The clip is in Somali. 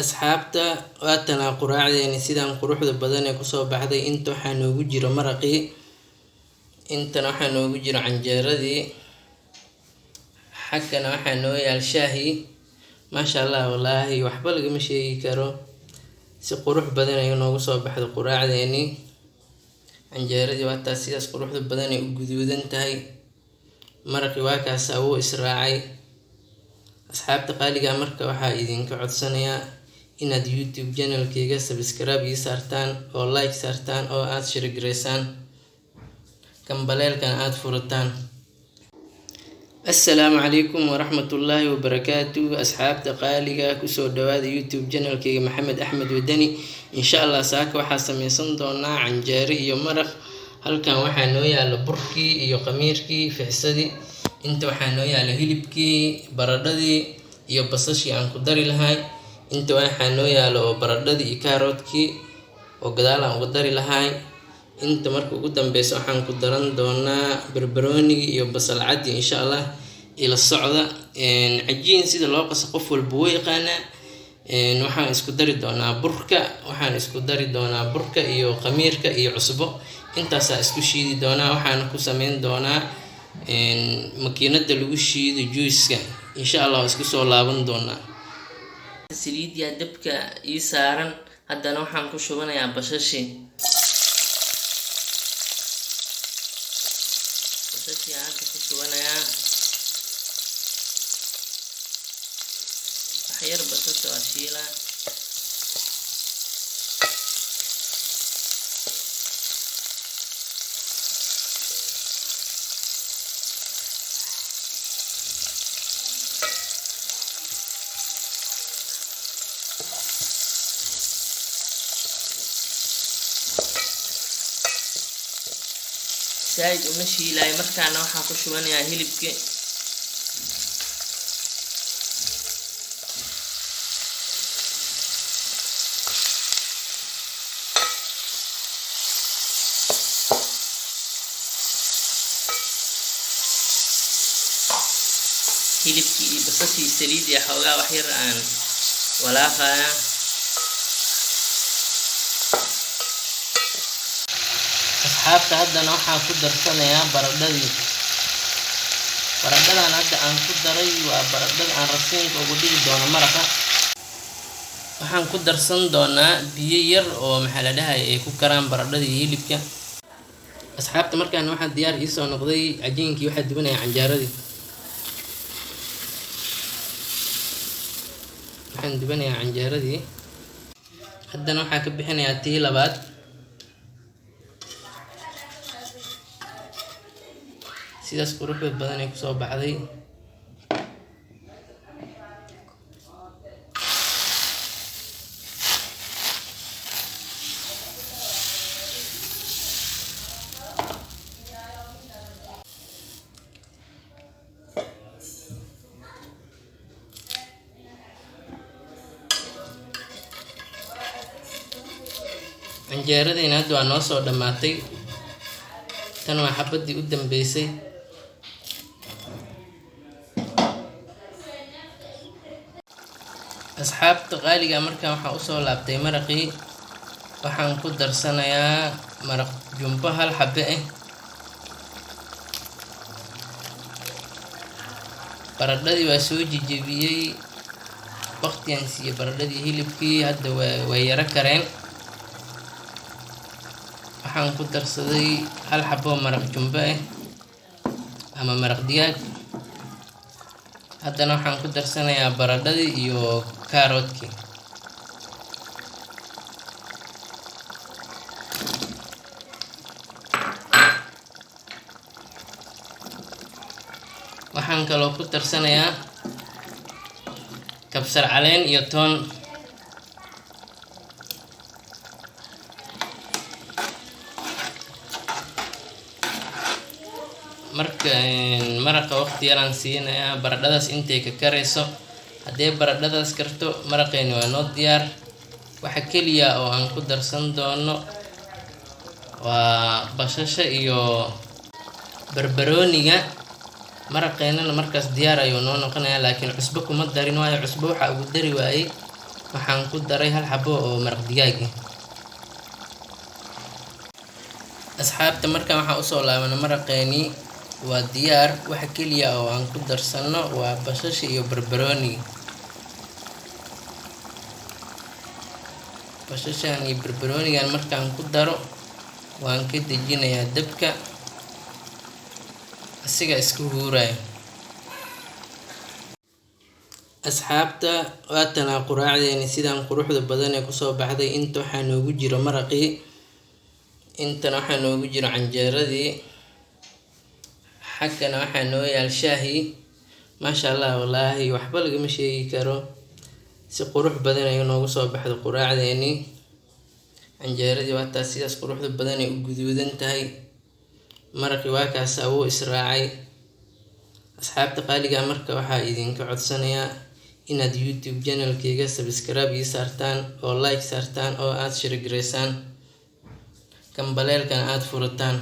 Asxaabta, waatanaa quraacdeeni sidaan quruxda badan ee kusoo baxday. Inta waxaa noogu jiro maraqii, intana waxaa noogu jiro canjeeradii, xaggana waxaa noo yaal shaahii. Maasha Allah, wallaahi waxba lagama sheegi karo, si qurux badan ayuu noogu soo baxday quraacdeeni. Canjeeradii waa taas, sidaas quruxda badan ay u guduudan tahay. Maraqii waa kaas, wuu israacay. Asxaabta qaaliga, marka waxaa idinka codsanayaa inaad YouTube channelkayga subscribe ii saartaan oo like saartaan oo aad share gareysaan, gambaleelkana aada furataan. Assalaamu calaykum waraxmatullaahi wabarakaatu. Asxaabta qaaliga, kusoo dhawaada YouTube channelkayga Maxamed Axmed Wadani. Insha Allah saaka waxaa sameysan doonaa canjeero iyo maraq. Halkan waxaa noo yaala burkii iyo khamiirkii ficsadii, inta waxaa noo yaala hilibkii, baradhadii iyo basashii aan ku dari lahay, inta waxaa noo yaala oo baradhadii iyo kaaroodkii oo gadaal aan uga dari lahay, inta marka ugu dambeysa waxaan ku daran doonaa barbaroonigii iyo basal caddi. Insha Allah ila socda. Cajiin sida loo qaso qof walba wuu yaqaanaa. Waxaan isku dari doonaa burka, waxaan isku dari doonaa burka iyo khamiirka iyo cusbo, intaasaa isku shiidi doonaa. Waxaana ku sameyn doonaa makiinada lagu shiido juice-ka. Insha Allah waan isku soo laaban doonaa. Saliidyaa dabka ii saaran, haddana waxaan ku shubanayaa basashii. Basashii aan hadda ku shubanayaa waxyar, basasha waa shiilaa. Saaid uma shiilaayo. Markaana waxaan ku shubanayaa hilibkii. Hilibkii iyo basashii, saliid iyo xoogaa wax yar aan walaaqayaa. Asxaabta, haddana waxaan ku darsanayaa baradhadii. Baradhadan hadda aan ku daray waa baradhada aan rasiinka ugu dhigi doono maraqa. Waxaan ku darsan doonaa biyo yar oo, maxaa la dhahay, ay ku karaan baradhada iyo hilibka. Asxaabta, markaan waxaa diyaar iisoo noqday cajiinkii, waxaa dubanaya canjaaradii. Waxaan dubanayaa canjeeradii, haddana waxaa ka bixinayaa tii labaad. Sidaas quruxda badan ay kusoo baxday. Canjeeradiina hadda waa noo soo dhammaatay, tan waa xabadii u dambeysay. Asxaabta qaaliga, markaan waxaan usoo laabtay maraqii. Waxaan ku darsanayaa maraq jumbo hal xabe ah. Baradhadii waa soo jejebiyey, waqtigaan siiyey baradhadii hilibkii, hadda waa way yaro kareen. Waxaan ku darsaday hal xabo maraq jumbo ah ama maraq digaag. Haddana waxaan ku darsanayaa baradhadii iyo kaaroodkii. Waxaan kaloo ku darsanayaa kabsar caleen iyo toon. Marka maraqa waqti yaraan siinayaa baradhadaas intay ka karayso. Haddee baradhadaas karto, maraqeeni waa noo diyaar. Waxa keliya oo aan ku darsan doono waa basasha iyo barbarooniga. Maraqeenana markaas diyaar ayuu noo noqonayaa, laakiin cusbo kuma darin, waayo cusbo waxaa ugu dari waayey Waxaan ku daray hal xabo oo maraq digaag ah. Asxaabta, markaan waxaan usoo laabana maraqeeni waa diyaar. Waxa keliya oo aan ku darsano waa basasha iyo barbarooniga. Basashan iyo barbaroonigan markaan ku daro, waan ka dejinayaa dabka, asiga isku huuraya. Asxaabta, waatanaa quraacdeeni sidaan quruxda badan ee kusoo baxday. Inta waxaa noogu jiro maraqii, intana waxaa noogu jiro canjeeradii, xaggana waxaa noo yaal shaahii. Maasha Allah, wallaahi waxba lagama sheegi karo, si qurux badan ayuu noogu soo baxday quraacdeeni. Canjeeradii waa taas, sidaas quruxda badan ay u guduudan tahay. Maraqii waa kaasa, wuu israacay. Asxaabta qaaliga, marka waxaa idinka codsanayaa inaad YouTube channelkayga subscribe ii saartaan oo like saartaan oo aad share gareysaan, gambaleelkana aad furataan.